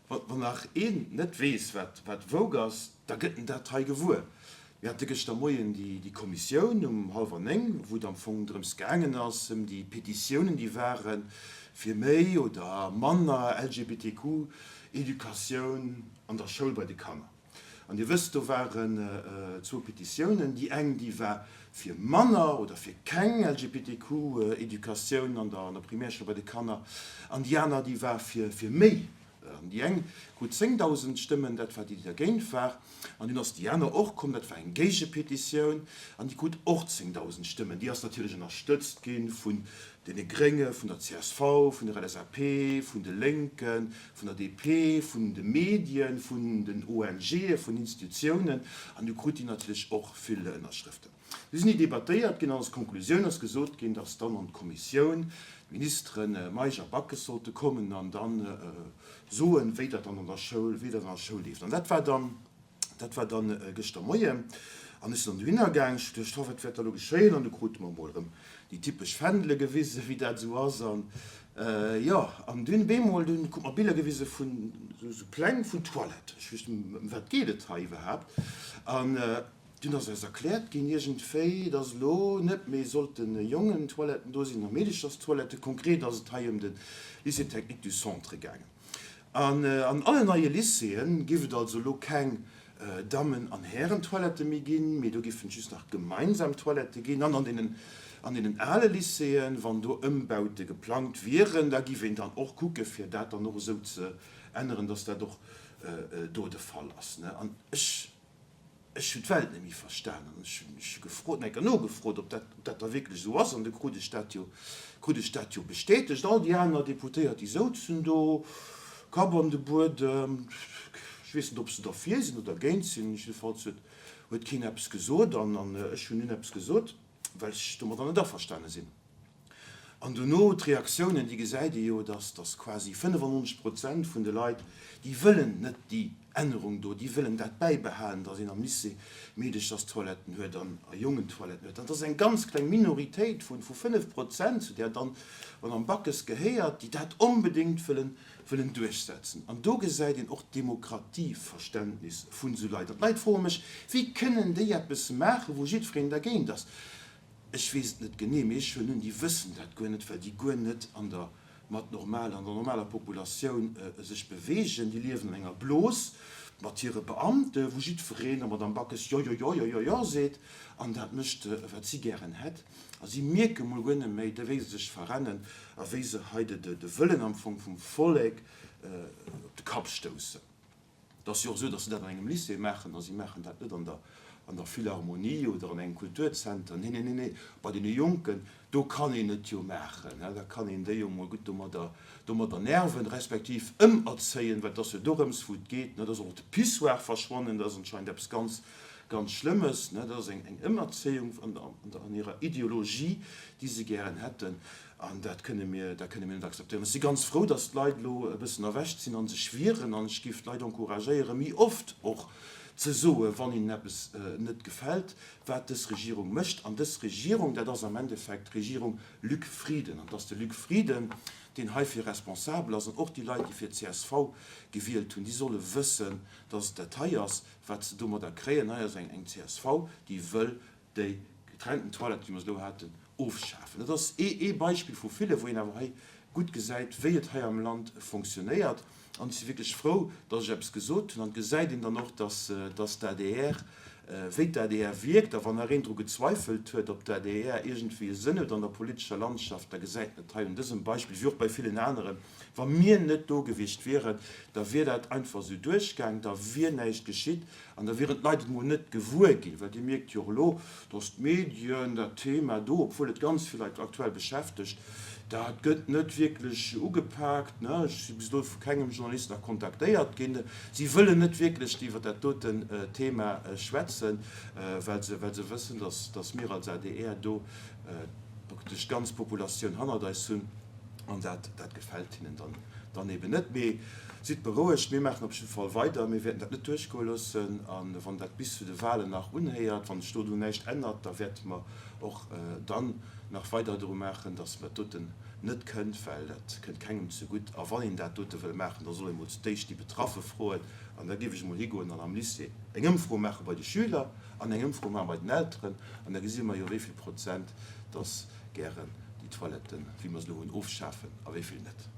Wann nach een net weess, wat woke ass, da gëtt en dat hei gewuer. Mir hate gëschter Moien déi Kommissioun um hallwer 9, wou et am Fong drëms gaangen ass, ëm déi Petitiounen, déi ware fir méi oder manner LGBTQ-Educatioun an der Schoul bei de Kanner. An Dir wësst, do waren zwou Petitiounen. Déi eng, déi war fir manner oder fir keng LGBTQ-Educatioun an der Primärschoul bei de Kanner, an déi aner, déi war fir méi. An déi eng krut 10.000 Stëmmen, dat war déi, déi dergéint war. An dunn ass déi aner och komm, dat war eng Géigepetitioun, an déi krut och 10.000 Stëmmen. Déi ass natierlech ënnerstëtzt gi vun deene Grénge, vun der csv, vun der LSAP, vun de Lénken, vun der DP, vun de Medien, vun den ONGe, vun Institutiounen, an du krut déi natierlech och vill Ënnerschrëften. Du sinn déi debattéiert ginn an als Konklusioun ass gesot ginn, datt dann an d'Kommissioun d'Ministere Meisch a Backes sollte kommen an dann soen, wéi dat dann an der Schoul, wéi dat an der Schoul leeft. An dat war dann Dat war dann gëschter Moien an ech sinn dann dohinner gaang. Ech hu geduecht, oh, wat wäert da lo geschéien? An du krute mer mol erëm déi typesch Fändele gewisen, wéi dat esou ass. An jo, an dunn bemol, dunn krute mer Biller gewise vun esou Pläng vun Toiletten. Ech wusst net, ëm wat geet et hei iwwerhaapt? An dunn ass eis erkläert ginn iergendwéi, dass elo net méi sollte Jongentoiletten do sinn a Meedecherstoiletten. Konkret ass et hei ëm de Lycée technique du Centre gaangen. An an allen neie Lycéeë géif et also elo keng Dammen an Härentoilette méi ginn, mee do géifen et just nach gemeinsam Toilette ginn. An an deenen an deenen ale Lycéeën, wann do Ëmbaute geplangt wieren, da géif een dann och kucke fir dat dann och esou ze änneren, dass dat och do de Fall ass. An ech. Ech hunn d'Welt net méi verstanen an ech hunn ech hu gefrot, nach eng Kéier nogefrot, ob dat, ob dat da wierklech esou ass. An du krut ech dat jo, krut ech dat jo bestätegt. All déi aner Deputéiert, déi souzen do, Kapp an de Buedem. Ech weess net, ob se derfir sinn oder dergéint sinn. Jiddefalls huet, huet keen eppes gesot an, an ech hunn dunn eppes gesot, well ech domadder net averstane sinn. An dono d'Reaktiounen, déi gesäit ee jo, dass dass quasi 95 Prozent vun de Leit, déi wëllen net déi Ännerung do, déi wëllen dat bäibehalen, dass een am Lycée Meedecherstoiletten huet an a Jongentoiletten huet. An et ass eng ganz kleng Minoritéit vu 5 Prozent, zu där dann d'Madame Backes gehéiert, déi dat onbedéngt wëllen wëllen duerchsetzen. An do gesäit een och d'Demokratieverständnis vun esou Leit. An d'Leit froe mech, Wéi kënnen déi eppes maachen, wou jiddwereen dergéint ass? Ech weess et net genee, mee ech huelen un, déi wëssen dat guer net, well déi guer net an der mat normal, an der normaler Populatioun sech beweegen. Déi liewen an enger Blos mat hire Beamte, wou jiddwereen der Madame Backes jo, jo, jo, jo, jo, jo seet an dat mécht, wat si gären hätt. A si mierke mol guer net méi, wéi se sech verrennen a wéi se hei de Wëllen am Fong vum Vollek op de Kapp stoussen. Et ass jo och esou, datt se dat an engem Lycée maachen a si maachen dat net an der, an der Philharmonie oder an engem Kulturzenter. Nee, nee, nee, nee, bei deene Jonken, do kann een et jo maachen. Da kann een déi jo mol gutt domadder, domadder nerven, respektiv ëmerzéien, well et ass jo dorëms, wou et geet. Et ass och de Pissoir verschwonnen, dat ass anscheinend eppes ganz, ganz Schlëmmes. Dat ass eng, eng Ëmerzéiung an der, an der, an hirer Ideologie, déi se gären hätten. An dat kënne mir, dat kënne mir net akzeptéieren. Ech si ganz frou, datt d'Leit elo e bëssen erwächt sinn a sech wieren. An ech géif d'Leit encouragéieren, méi oft och ze soen, wann hinnen eppes net gefält, wat dës Regierung mécht. An dës Regierung, dat ass am Endeffekt d'Regierung Luc Frieden. An et ass de Luc Frieden, deen heifir responsabel ass. An och déi Leit, déi fir csv gewielt hunn, déi solle wëssen, datt et dat hei ass, wat se domadder kréien. Hei ass eng csv, déi wëll déi getrennten Toiletten, déi mer se elo haten, ofschafen. Dat ass ee Beispill vu ville, wou een awer hei gutt gesäit, wéi et hei am Land fonctionnéiert. An ech si wierklech frou, dass ech eppes gesot hunn. An et gesäit een dann och, dass, dass d'ADR, wéi d'ADR wierkt. A wann nach een dru gezweifelt huet, ob d'ADR iergendwéi e Sënn huet an der politescher Landschaft, da gesäit en et hei un dësem Beispill, wéi och bei villen aneren. Wa mir net do gewiescht wieren, da wier dat einfach esou duerchgaang, da wier näischt geschitt. An da wieren d'Leit et mol net gewuer ginn, well Dir mierkt jo och elo, dass d'Medien dat Thema do, obwuel et ganz vill Leit aktuell beschäftegt, dat gëtt net wierklech ugepaakt. Ech si bis elo vu kengem Journalist nach kontaktéiert ginn. Si wëllen net wierklech iwwer dat doten Thema schwätzen, well se, well se wëssen, dass, dass mir als adr do praktesch d'ganz Populatioun hannert eis hunn. An dat, dat gefält hinnen dann, dann eben net. Mee. Sidd berouegt, mir maachen op jidde Fall weider. Mir wäerten dat net duerchgoe loossen. A wann dat bis zu de Wahlen nach unhéiert, wann sech dodu näischt ännert, da wäerte mer och dann nach weider dru maachen, dass dat doten net kënnt, well dat kënnt kengem zegutt. A wann een dat dote wëll maachen, da soll ee mol zu d'éischt déi Betraffe froen. An da géif ech emol higoen an am Lycée eng Ëmfro maache bei de Schüler an eng Ëmfro maache bei den Elteren. An da gesi mer jo, wéi vill Prozent dass gären déi Toiletten, wéi mer se elo hunn, ofschafen a wéi vill net.